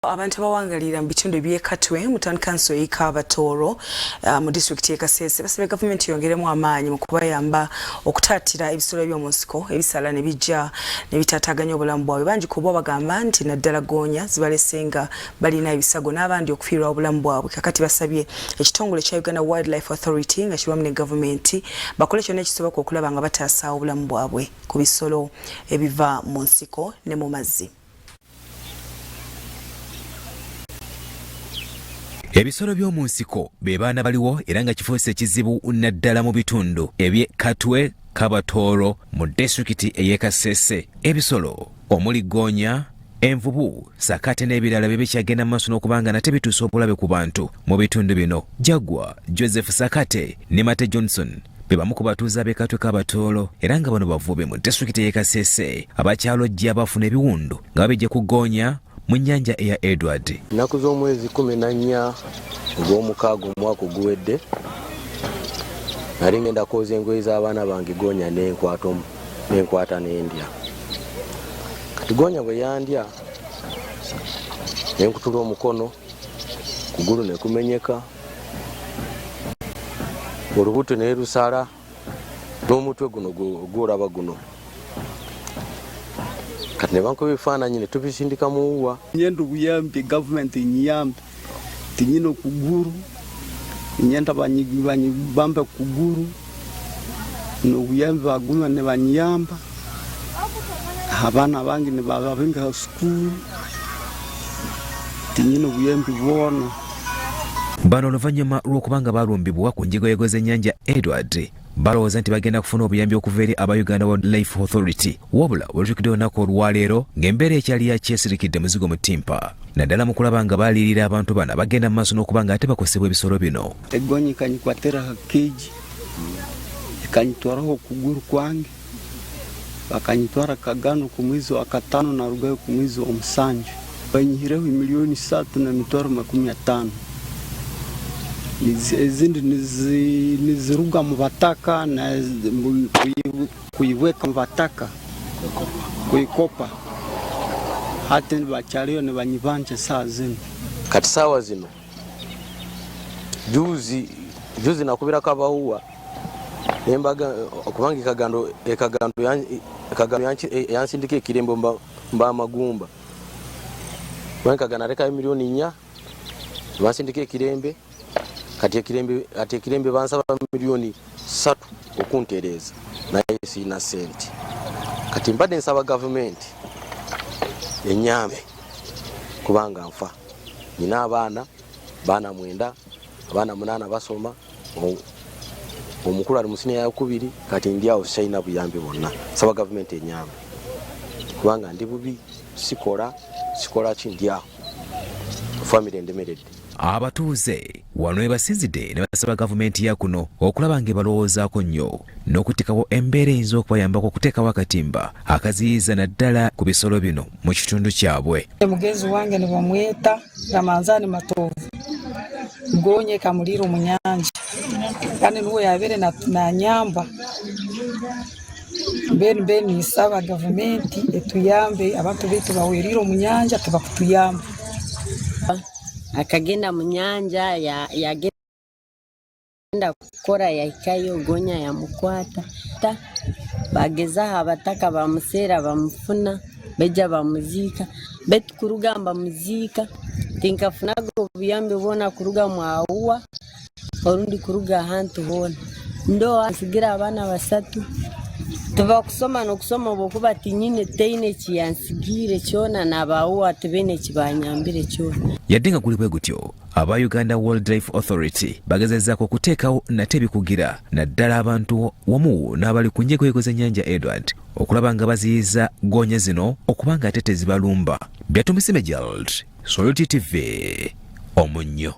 Abantu abawangalira mu bitundu eby'e Katwe mu Town Council ey'e Kabatooro mu disitulikiti y'e Kasese basabye gavumenti yongeremu amaanyi mu kubayamba okutaatira ebisolo eby'omu nsiko ebisala ne bijja ne bitaataaganya obulamu bwabwe. Bangi ku bo bagamba nti naddala ggoonya zibalese nga balina ebisago n'abandi okufiirwa obulamu bwabwe. Kakati basabye ekitongole kya Uganda Wildlife Authority nga kiri wamu ne gavumenti bakole kyonna ekisoboka okulaba nga bataasa obulamu bwabwe ku bisolo ebiva mu nsiko ne mu mazzi. Ebisolo by'omu nsiko be baana baliwo era nga kifuuse ekizibu naddala mu bitundu eby'e Katwe, Kabatooro mu disitulikiti ey'e Kasese. Ebisolo omuli ggoonya, envubu, sakate n'ebirala bye bikyagenda mu maaso n'okuba nga nate bituusa obulabe ku bantu mu bitundu bino. Jaguar Joseph Sakate ne Mate Johnson be bamu ku batuuze ab'e Katwe Kabatooro era nga bano bavubi mu disitulikiti ey'e Kasese abakyalojja bafuna ebiwundu nga babijja ku ggoonya mu nnyanja eya Edward. Ennaku z'omwezi 14 ogw'omukaaga omwaka oguwedde nali ngenda kwoza engoye z'abaana bange goonya nenkwata nendya. Kati goonya bwe yandya nenkutula omukono, kugulu nekumenyeka, olubuto nerusala n'omutwe guno gwolaba guno. Kati ne bankuba ebifaananyi ne tubisindika mu wuwa. Nyenda obuyambi, gavumenti enyambe, tinyine okuguru, nyenda bambe kuguru, n'obuyambi baguma nibanyamba, abaana bange nibababinga ha sukuru, tinyine obuyambi bwona. Bano oluvannyuma lw'okuba nga balumbibwa ku njegoyego z'ennyanja Edward balowooza nti bagenda kufuna obuyambi okuva eri aba Uganda Wildlife Authority, wabula wetuukidde olunaku olwaleero ng'embeera ekyali yakyesirikidde muzigo mu ttimpa, naddala mu kulaba nga baliirira abantu bano abagenda mu maaso n'okuba nga ate bakosebwa ebisolo bino. Egonyi ekanyikwatira ha keegi ekanyitwaraho okuguru kwange, bakanyitwara Kagano ku mwezi wa 5 narugayo ku mwezi wa 7. Banyihireho 3,250,000. Ezindi niziruga mu bataka na kuibweka mu bataka kuikopa, hati bakyaliyo nibanyibanja saa zino. Kati saawa zino juzi juzi nakubirako abawuwa nembaga kubanga ekagando yansindika ekirembo mba amagumba kubanga ekagando alekayo 4,000,000 bansindika ekirembe. Kati ekirembe bansaba 3,000,000 okuntereeza, naye sirina ssente. Kati mbadde nsaba gavumenti enyambe kubanga nfa, nina abaana, baana 9, abaana 8 basoma, omukulu ali mu siniya yakubiri. Kati ndi awo sirina buyambi bwonna, nsaba gavumenti enyambe kubanga ndi bubi, sikola ki, ndi awo famire endemeredde. Abatuuze wano we basinzidde ne basaba gavumenti ya kuno okulaba ng'ebalowoozaako nnyo n'okuteekawo embeera eyinza okubayambako okuteekawo akatimba akaziyiza naddala ku bisolo bino mu kitundu kyabwe. Mugenzi wange ne bamweta Ramanzani Matovu, gonye kamuliro mu nyanja, kandi nuwe yabere nanyamba. Mbeni nisaba gavumenti etuyambe, abantu baitu bawerire mu nyanja tebakutuyamba. Akagenda mu nyanja yagenda kukora yahikayo gonya yamukwata, bagezaho abataka bamuseera bamufuna beja bamuziika. Betu kuruga bamuziika tinkafunaga obuyambi bwona kuruga mwawuwa orundi kuruga ahantu hoona. Ndo ansigira abaana 3 tubakusoma n'okusoma obwokuba tinyine teine ekiyansigiire kyona, n'abawuwa tibaine ekibanyambire kyona. Yadde nga guli bwe gutyo, aba Uganda Wildlife Authority bagezezaako okuteekawo nate ebikugira naddala abantu wamu n'abali ku njegoyego z'ennyanja Edward okulaba nga baziyiza ggoonya zino okuba nga ate tezibalumba. Byatumusime Gerald, Soloti TV, Omunnyo.